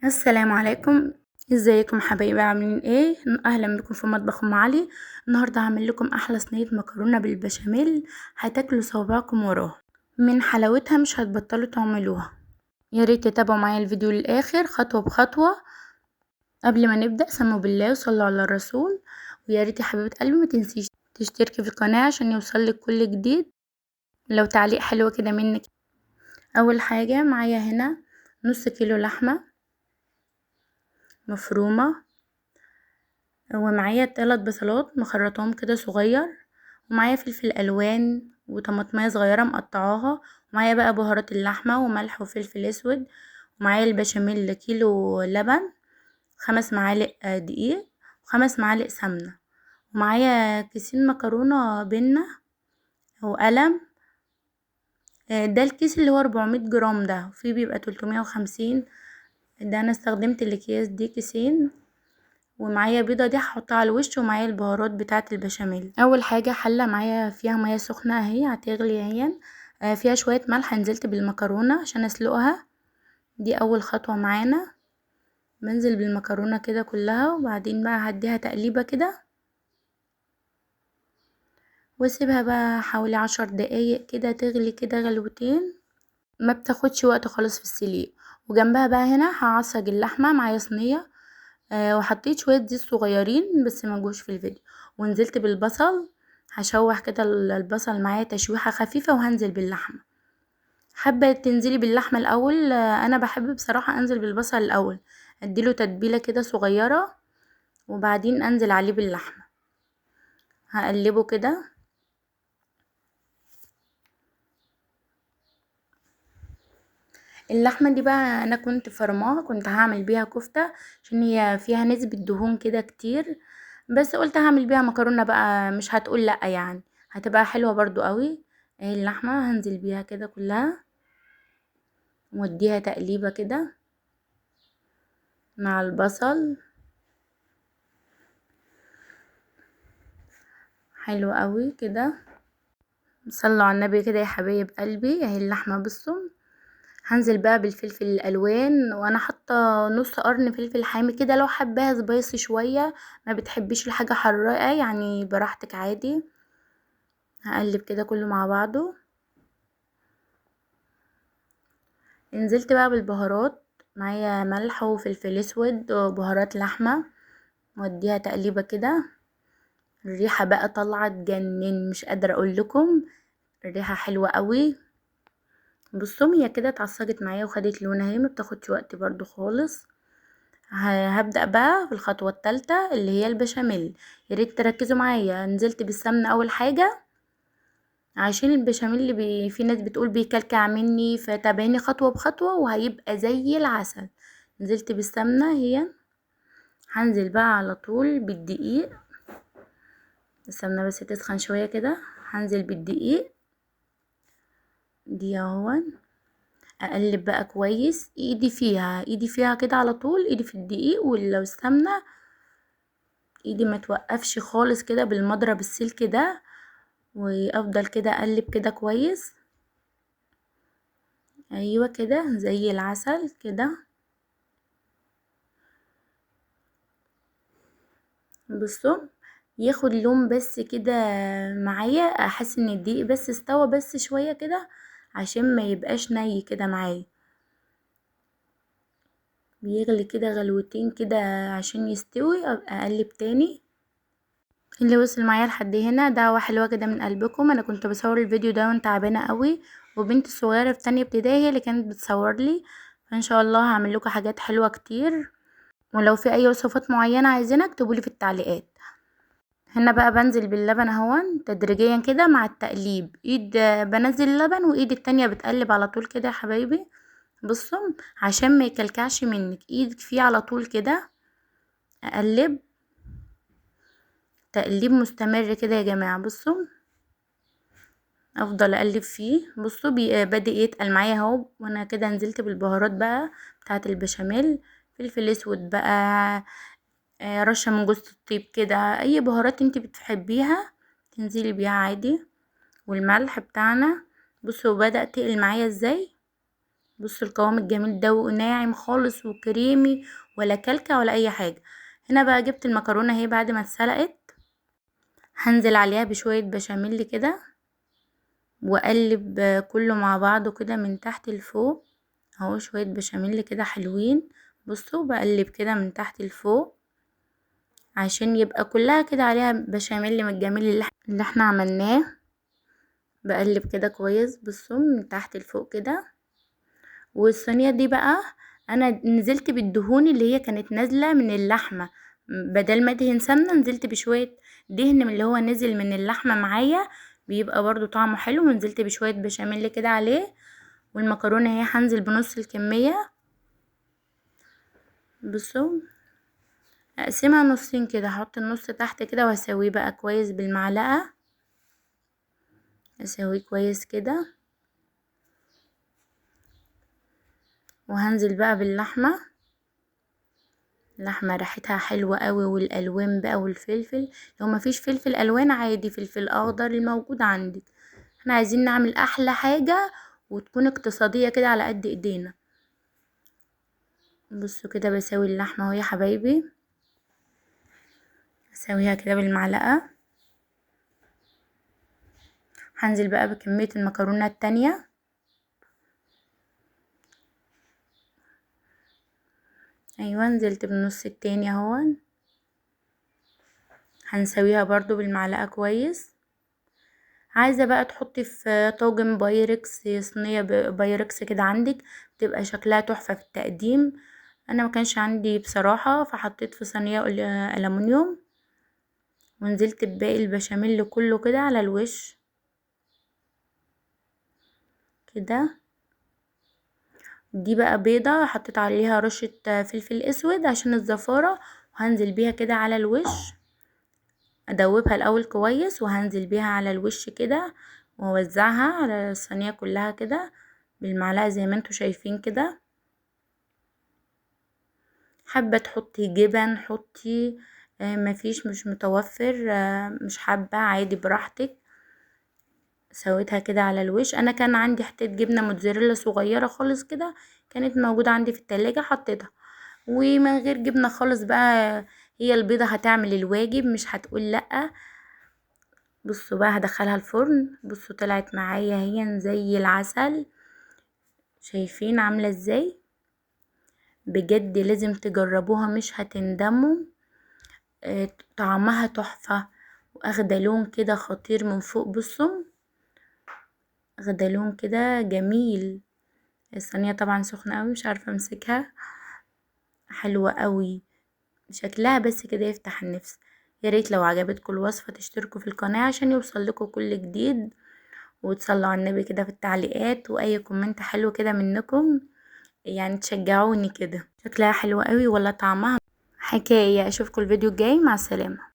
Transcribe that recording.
السلام عليكم، ازيكم حبايبي؟ عاملين ايه؟ اهلا بكم في مطبخ ام علي. النهارده هعمل لكم احلى صينية مكرونه بالبشاميل، هتاكلوا صوابعكم وراها من حلاوتها، مش هتبطلوا تعملوها. يا ريت تتابعوا معايا الفيديو للاخر خطوة بخطوة. قبل ما نبدا سموا بالله وصلوا على الرسول، ويا ريت يا حبيبه قلبي ما تنسيش تشتركي في القناة عشان يوصلك كل جديد. لو تعليق حلو كده منك. اول حاجة معايا هنا نص كيلو لحمه مفرومه، ومعايا 3 بصلات مخرطاهم كده صغير، ومعايا فلفل الوان وطماطميه صغيرة مقطعاها، ومعايا بقى بهارات اللحمة وملح وفلفل اسود، ومعايا البشاميل كيلو لبن، 5 معالق دقيق، و5 معالق سمنه، ومعايا كيسين مكرونه بنه وقلم. ده الكيس اللي هو 400 جرام، ده في بيبقى 350. ده انا استخدمت الاكياس دي كيسين. ومعايا بيضة دي هحطها على الوش، ومعايا البهارات بتاعه البشاميل. اول حاجة حله معايا فيها مية سخنة اهي هتغلي اهي، فيها شوية ملح. نزلت بالمكرونه عشان اسلقها، دي اول خطوة معانا. بنزل بالمكرونه كده كلها، وبعدين بقى هديها تقليبه كده واسيبها بقى حوالي 10 دقايق كده تغلي كده غلوتين، ما بتاخدش وقت خالص في السليق. وجنبها بقى هنا هعصج اللحمة، معايا صينية وحطيت شوية زيت صغيرين بس ما جوش في الفيديو، ونزلت بالبصل. هشوح كده البصل معايا تشويحه خفيفة، وهنزل باللحمه. حابة تنزلي باللحمه الاول، انا بحب بصراحة انزل بالبصل الاول، اديله تتبيله كده صغيرة وبعدين انزل عليه باللحمه. هقلبه كده. اللحمة دي بقى انا كنت فرماها، كنت هعمل بيها كفته عشان هي فيها نسبه دهون كده كتير، بس قلت هعمل بيها مكرونه بقى، مش هتقول لا يعني، هتبقى حلوة برضو قوي. اهي اللحمة هنزل بيها كده كلها، واديها تقليبه كده مع البصل، حلو قوي كده. صلوا على النبي كده يا حبايب قلبي. اهي اللحمة بصوا، هنزل بقى بالفلفل الالوان، وانا حاطه نص قرن فلفل حامي كده، لو حباها سبايسي شوية، ما بتحبيش الحاجة حراقه يعني براحتك عادي. هقلب كده كله مع بعضه. نزلت بقى بالبهارات، معايا ملح وفلفل اسود وبهارات لحمه، واديها تقليبه كده. الريحة بقى طالعه تجنن، مش قادرة اقول لكم، الريحة حلوة قوي. بصوا هي كده اتعصجت معايا وخدت لون اهي، ما بتاخدش وقت برضو خالص. هبدأ بقى في الخطوة الثالثة اللي هي البشاميل. يا ريت تركزوا معايا. نزلت بالسمنة اول حاجة عشان البشاميل اللي في ناس بتقول بيكلكع مني، فتابعيني خطوة بخطوة وهيبقى زي العسل. نزلت بالسمنة هي، هنزل بقى على طول بالدقيق. السمنة بس تسخن شوية كده، هنزل بالدقيق دي اهو. اقلب بقى كويس، ايدي فيها، ايدي فيها كده على طول، ايدي في الدقيق ولو السمنة، ايدي ما توقفش خالص كده بالمضرب السلك ده، وافضل كده اقلب كده كويس. ايوه كده زي العسل كده. بصوا ياخد لون بس كده معايا، احس ان الدقيق بس استوى بس شوية كده عشان ما يبقاش ني كده معايا. بيغلي كده غلوتين كده عشان يستوي. ابقى اقلب تاني. اللي وصل معايا لحد هنا دعوة حلوة كده من قلبكم. انا كنت بصور الفيديو ده وانا تعبانة قوي، وبنتي الصغيرة في تانية ابتدائي هي اللي كانت بتصور لي، فان شاء الله هعمل لكم حاجات حلوة كتير. ولو في اي وصفات معينة عايزينها اكتبوا لي في التعليقات. هنا بقى بنزل باللبن اهو تدريجيا كده مع التقليب، ايد بنزل اللبن وايد التانية بتقلب على طول كده يا حبايبي. بصوا عشان ما يكلكعش منك، ايدك فيه على طول كده. اقلب تقليب مستمر كده يا جماعة. بصوا افضل اقلب فيه. بصوا بادئ يتقل معايا اهو. وانا كده نزلت بالبهارات بقى بتاعه البشاميل، فلفل اسود بقى، رشه من جوز الطيب كده، اي بهارات انت بتحبيها تنزلي بيها عادي. والملح بتاعنا بصوا بدأ تقل معايا ازاي، بصوا القوام الجميل ده، وناعم خالص وكريمي، ولا كلكع ولا اي حاجة. هنا بقى جبت المكرونة اهي بعد ما اتسلقت، هنزل عليها بشوية بشاميل كده، واقلب كله مع بعضه كده من تحت لفوق اهو. شوية بشاميل كده حلوين. بصوا بقلب كده من تحت لفوق عشان يبقى كلها كده عليها بشاميل من الجميل اللي احنا عملناه. بقلب كده كويس، بصوا من تحت لفوق كده. والصينية دي بقى انا نزلت بالدهون اللي هي كانت نازلة من اللحمة، بدل ما ادهن سمنة نزلت بشوية دهن من اللي هو نزل من اللحمة معايا، بيبقى برضو طعمه حلو. ونزلت بشوية بشاميل كده عليه. والمكرونة اهي هنزل بنص الكمية. بصوا اقسمها نصين كده، هحط النص تحت كده وهسويه بقى كويس بالمعلقة، اسويه كويس كده. وهنزل بقى باللحمة. اللحمة ريحتها حلوة قوي، والالوان بقى والفلفل، لو ما فيش فلفل الوان عادي فلفل اخضر الموجود عندك. احنا عايزين نعمل احلى حاجة وتكون اقتصادية كده على قد ايدينا. بصوا كده بساوي اللحمة اهو يا حبايبي، اسويها كده بالمعلقة. هنزل بقى بكمية المكرونة التانية. ايوه نزلت بالنص التاني اهو. هنسويها برضو بالمعلقة كويس. عايزة بقى تحطي في طاجن بايركس، صينية بايركس كده عندك، بتبقى شكلها تحفة في التقديم. انا ما كانش عندي بصراحة، فحطيت في صينية ألمونيوم، ونزلت بباقي البشاميل كله كده على الوش كده. دي بقى بيضة حطيت عليها رشة فلفل اسود عشان الزفارة، وهنزل بيها كده على الوش، ادوبها الاول كويس وهنزل بيها على الوش كده، واوزعها على الصينية كلها كده بالمعلقة زي ما انتوا شايفين كده. حابة تحطي جبن حطي، مفيش مش متوفر، مش حابة عادي براحتك. سويتها كده على الوش. انا كان عندي حتة جبنة موتزاريلا صغيرة خالص كده، كانت موجودة عندي في التلاجة، حطيتها. ومن غير جبنة خالص بقى، هي البيضة هتعمل الواجب، مش هتقول لأ. بصوا بقى هدخلها الفرن. بصوا طلعت معايا هي زي العسل، شايفين عاملة ازاي؟ بجد لازم تجربوها مش هتندموا. طعمها تحفة، واخدة لون كده خطير من فوق. بصوا اخدة لون كده جميل. الصينية طبعا سخنة قوي مش عارفة امسكها، حلوة قوي شكلها بس كده يفتح النفس. يا ريت لو عجبتكم الوصفة تشتركوا في القناة عشان يوصل لكم كل جديد، وتصلوا على النبي كده في التعليقات، واي comment حلو كده منكم يعني تشجعوني كده. شكلها حلو قوي ولا طعمها حكاية. اشوفكم الفيديو الجاي، مع السلامة.